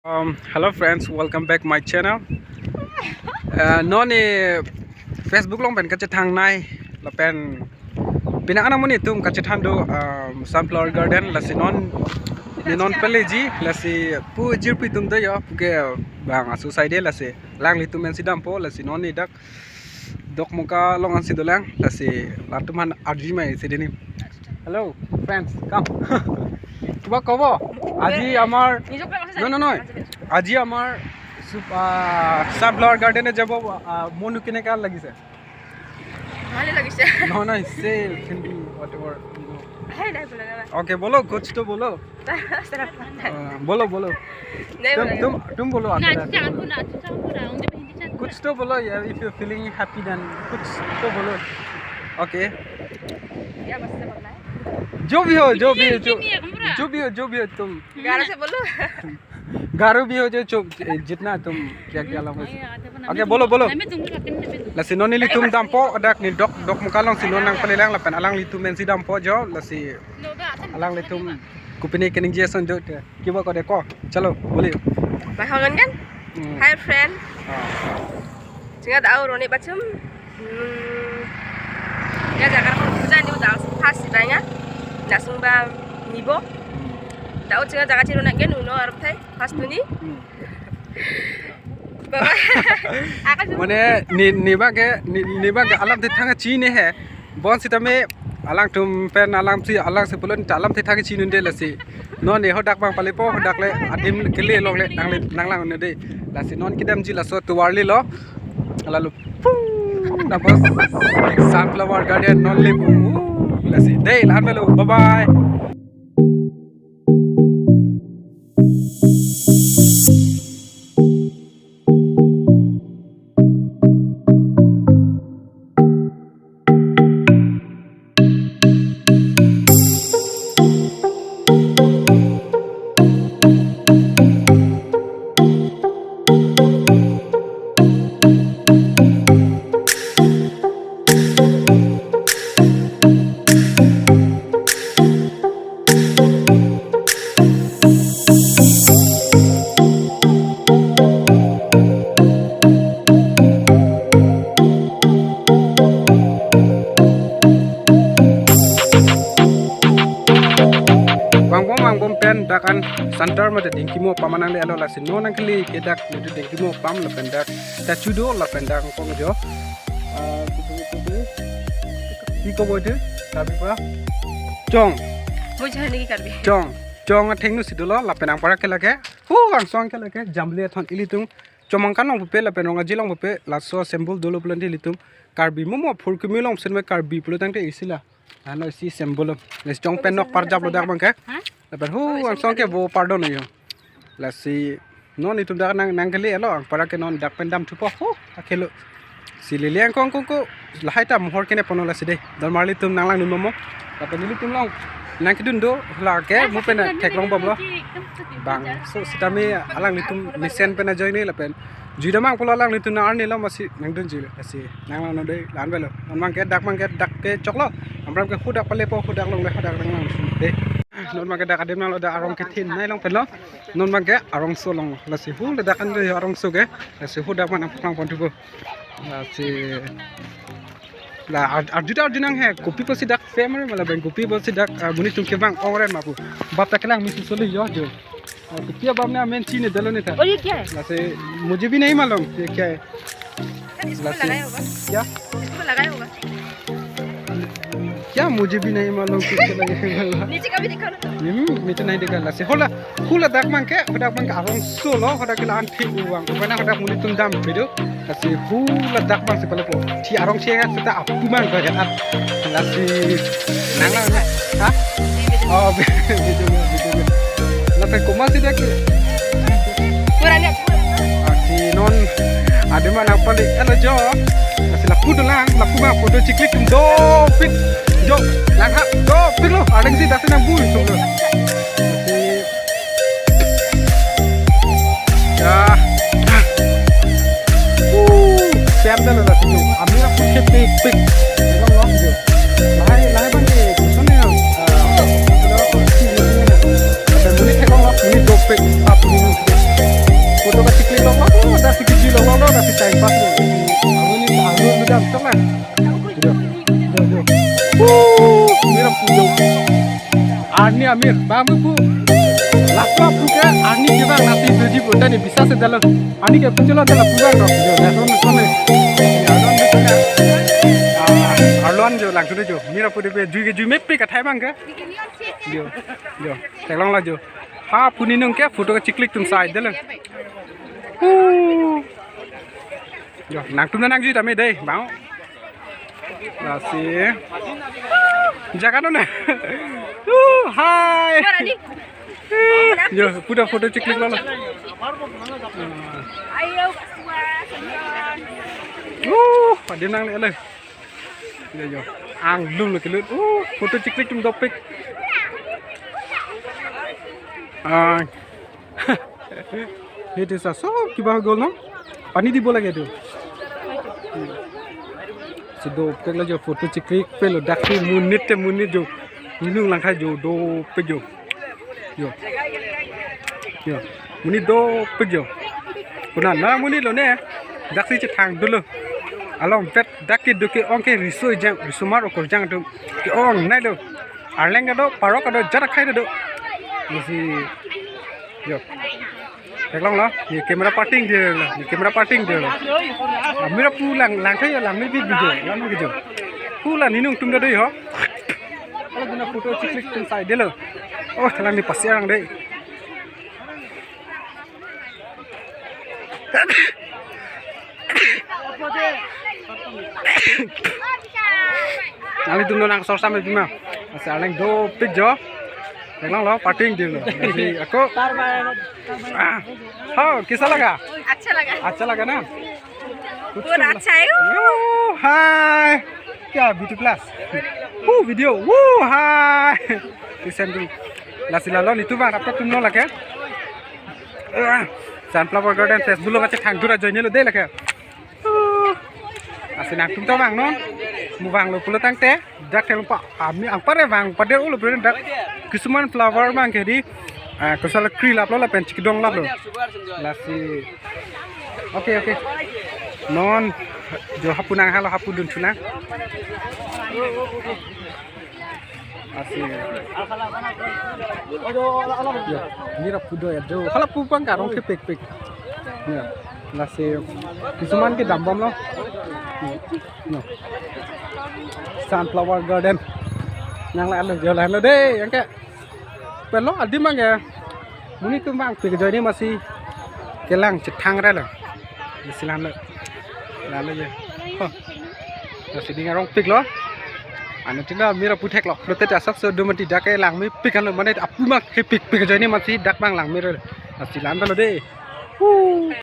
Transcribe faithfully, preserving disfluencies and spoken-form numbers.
Um, hello friends, welcome back my channel. Uh, non ne Facebook along pen kachethangnei lapen pini amonit atum kachethan do, um, Sunflower Garden, lasi non ne non peleji, lasi pu jirpi atum do yo, puke bang aso sai de, lasi alanglitum pensi dampo, lasi non ne dak Dokmoka along ansi dolang, lasi latum aphan arjumai si dini. Hello friends, come. কিবা ক'ব? আজি আমাৰ, নিজকে কৈছে। No, no, no। আজি আমাৰ চু-, আহ, Sunflower Garden এ যাব, আহ, মনটো কেনেকা লাগিছে? ভালে লাগিছে। No, no, say Hindi, whatever, you know. Hey, nahi bola na. Okay, बोलो, कुछ तो बोलो। Sara pata. हाँ, बोलो, बोलो। नहीं तुम, बोला। तुम, तुम बोलो, ना, आपका। अच्छा, हमको ना, अच्छा, हमको ना, उनके हिंदी चैनल कुछ तो बोलो यार, if you feeling happy then कुछ तो बोलो। Okay। क्या बस से बोलना है? जो भी हो, जो भी हो, जो, जो भी हो, जो भी हो तुम। गारो से बोलो। गारो भी हो जो, जो, जितना तुम क्या क्या language। Okay, बोलो, बोलो। Lasi non nelitum dampo, dak ne dok, Dokmoka alongsi non nangpalelang lapen alanglitum pensi dampo jo, lasi alanglitum kopine keningje ason jo te. কিবা ক'ব দে, ক, চলো, বলি। Bang hangan kan? Hmm. Hi friend। Ah। Chinga da aur oni bachum। Hmm. Ya jaga ko puja ni da first si bang ya. Nasung ba nibo। Da o chinga jaga chiro na gen uno arap thai first tu ni। Hmm. Baba। Akan মানে, ne, ne abangke, ne, ne abangke alamthe thang chini he. Bonsitame alangtum pen alamsi, alangsi pulo ta alamthe thang chinunde lasi. Non ne hadak abang palepo, hadak le adim kele along le nang le nanglang ne de. Lasi non kedamji laso tovar le lo. Lalu pung, na bos Sunflower Garden non le pung. Lasi de, la-an melo. Bye bye. Vangbom, vangbom pen dak an center mate dingkimo apam nangle-etlo, lasi non nangkele ke dak mate dingkimo apam lapen dak statue do lapen dak kong jo. Ah, kutu, kutu. Ki kobo itu? Karbi pra? Chong. Mujhani Karbi. Chong. Chong athengno si dolo lapen anparke lake. Hu angsong ke lake. Jamle athon ilitum. Chomangkan along pupe lapen Rongaji along pupe. Laso symbol dolo pulote ilitum. Karbi momo phurkimi along pusi me Karbi pulo tangte isi la. Ano isi symbol lo. Lasi chong pen nok parjaplo dak abangke. Hah? Lapen hu angsong ke bo pardon yo. Lasi non itum dak nang, nangkele-etlo, anparke non dak pen damthupo, hu, akelo. Si lele angkong kong ko, lahai ta mohor kene pono lasi de. Don marli tum nanglang dun momo. Lapen nelitum along nangkedun do, lake, mu pen theklong bomlo. Bangso sitame alanglitum mesen pen ajoine lapen. Jui damang pulo alanglitum nang arni lo masi nangdunji lasi. Nanglang non de, la-an melo. Non abangke dak abangke dak ke choklo. Anparke hadak palepo, hadak along le hadak nanglang de. Non abangke dak adim nanglo, dak arong kethin nai along penlo. Non abangke arongso along. Lasi hu ladak an do arongso ke. Lasi hadak man aplang pon thupo. Lasi la ar-, arju ta arju nang he. Kopi pusi dak family mala bang kopi pusi dak, ah, monit atum kevang ongren ma pu. Bap ta kelang misi soli yo jo. Ah, kopi abang ne amen chini dalo ne ta। और ये क्या है? Lasi mujhe bhi nahi malum ye kya hai। Sir, इसको lasi लगाया होगा। Kya? इसको लगाया होगा। Kya mujhe bhi nahi malum kiske lage hoga? नीचे का भी दिखाओ ना। Hmm, नीचे नहीं दिखा। Lasi hu la, hu ladak abangke, hadak abangke arongso lo, hadak ke la-an thik uvang. Pokoknya hadak monit atum dampe do. Lasi hu ladak abangsi palepo. Thi arong si ya seta apu man ko ya. Lasi nanglang na. Ha? Oh, video, video, video. Lapen komatsi dak ke. Kurangnya. Lasi non adim an nangpale-etlo jo. Lasi lapu dolang, lapu ma photo chiklik tum dopik. Jo, langha dopik lo. Adeng si dasi nangbui tum lo. Lasi Ya. Uh, siam dalo lasi. Amira put ke pik pik. Long long jo. Lahai, lahai abangke. Kusone ya. Ah, ada muni theklong lo, muni dopik, ap muni. Bang pu. Lapu pu ke arni kevang nasi tuji pu tani bisa se dalo. Arni ke puncelo dalo pu bang dok. Yo, lason lason ne. Ah, arlon jo langthu jo. Mira pu de pe jui ke jui mepik athai bang ke. Yo, yo. Theklonglo jo. Ha pu ni nung ke photo ke chiklik tum sai dalo. Hu. Yo, nangtum nangjui tame dei, bang. Lasi. Jaga no na. Uh, hai. Yo, pu ta photo chiklik lalo. Ayo, kasua, senang. Uh, adi nang le le. Yo, yo. Anglum lo kelut. Uh, photo chiklik tum dopik. Ah. He dei sa so kiba gol no? Pani dibo lage tu. Si dopik lo jo photo chiklik pelo dak si monit te monit jo. Inung langkhai jo dopik jo. Yo. Yo. Monit dopik jo. Kuna na monit lo ne. Dak si chethang dolo. Along vet dak ke duke ong ke riso jang, riso mar okor jang tu. Ke-ong nai lo. Arleng kedo, parok kedo, jat akhai kedo. Isi. Yo. Theklonglo, ye camera parting dei lo, ye camera parting dei lo. Ah, mira pu lang, langkhai yo, langmepik video, langmepik video. Pu la ni nungtum do dei ho. Ala guna photo chiklik tum sai dei lo. Oh, thalang ni pasi arang dei. Nanglitum non nang sorsam pima. Asa arleng dopik jo. Theklonglo, parting dei lo. Lasi ako. Ah. Ho, kisa laga? अच्छा लगा। अच्छा लगा ना? बहुत अच्छा है। Oh, hi. क्या beauty plus? Woo, video. Woo, hi. Listen to. Lasi lalo nitu bang, apa tum lo lake? Ah, Sunflower Garden Facebook lo kache thang dura join lo dei lake. Asi nangtum ta vang non. Mu vanglo pulo tangte dak thengpa ami angpar vang pader ulo pen dak kisuman flower bang ke dei, ah, kosala kri laplo lapen chikidong laplo. Lasi. Oke, oke. Non jo hapu nang halo hapu dun chunang. Asi. Ya, mira pu do ya jo. Hala pu bang karong kepikpik. Ya, lasi kisuman kedam bomlo. No. Sunflower Garden. Nang la lo jo la lo dei, yang ke. Pelo adim bang ya. Monit tum bang pik join ni masi kelang chethang ra lo. Lasi la lo. La lo ya. Ho. Lasi ding arongpik lo. Anu tina mira pu theklo. Lote ta sok so do mati dak ke langmepik kan lo mane apu ma kepikpik join ni masi dak bang langme lo. Lasi la lo dei. Hu.